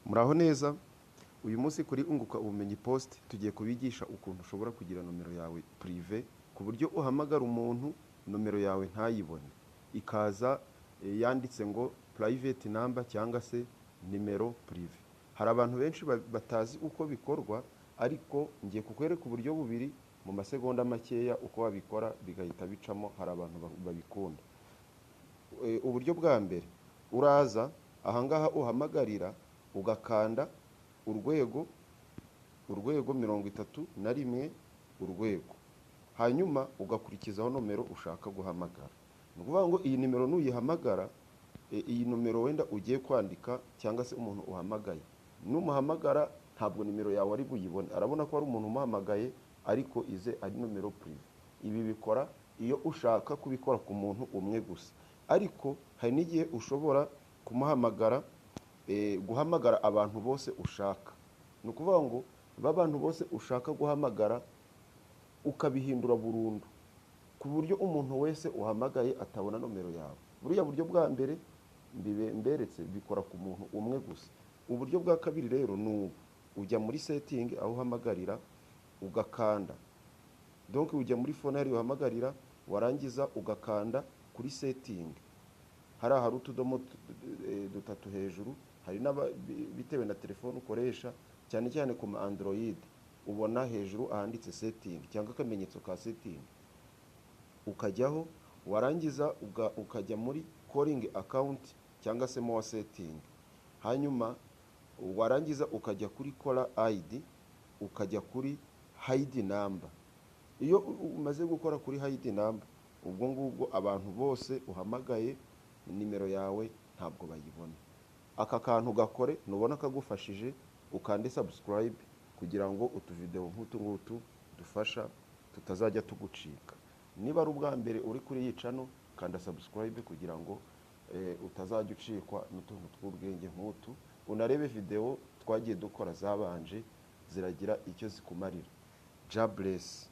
Muraho neza. Uyu munsi kuri Unguka Ubumenyi Post tugiye kubigisha ukuntu ushobora kugira nomero yawe privé, ku buryo uhamagara umuntu nomero yawe ntayibone, ikaza yanditse ngo "private number" cyangwa se "numéro privé". Hari abantu benshi batazi uko bikorwa, ariko ngiye kukwereka uburyo bubiri mu masegonda makeya uko wabikora bigahita bicamo. Hari abantu babikunda. Uburyo bwa mbere, uraza ahangaha uhamagarira, ugakanda urwego, urwego, 31, urwego, hanyuma ugakurikizaho nomero ushaka guhamagara. Ni ukuvuga ngo iyi nimero nuyihamagara, iyi nomero wenda ugiye kwandika cyangwa se umuntu uhamagaye, numuhamagara ntabwo nimero yawe ari buyibone. Arabona ko ari umuntu umuhamagaye, ariko ize ari numéro privé. Ibi bikora iyo ushaka kubikora ku muntu umwe gusa, ariko hari n'igihe ushobora kumuhamagara, guhamagara abantu bose ushaka. Ni ukuvuga ngo ba bantu bose ushaka guhamagara ukabihindura burundu, ku buryo umuntu wese uhamagaye atabona nomero yawe. Buriya buryo bwa mbere mberetse bikora ku muntu umwe gusa. Uburyo bwa kabiri rero ni ubu: ujya muri setting aho uhamagarira, ugakanda, donc ujya muri phone hariya uhamagarira, warangiza ugakanda kuri setting hariya hari utudomo dutatu hejuru. Hari n'aba bitewe na telefone ukoresha, cyane cyane ku ma Android, ubona hejuru ahanditse setting cyangwa akamenyetso ka setting, ukajyaho, warangiza ukajya muri calling account cyangwa se more setting, hanyuma warangiza ukajya kuri caller ID, ukajya kuri hide number. Iyo umaze gukora kuri hide number, ubwo ngubwo abantu bose uhamagaye nimero yawe ntabwo bayibona. Aka kantu gakore, nubona kagufashije ukande subscribe kugira ngo utuvidewo nk'utu ngutu dufasha tutazajya tugucika. Niba ari ubwa mbere uri kuri iyi channel, kanda subscribe kugira ngo utazajya ucikwa n'utuntu tw'ubwenge nk'utu. Unarebe videwo twagiye dukora zabanje, ziragira icyo zikumarira. Jah bless.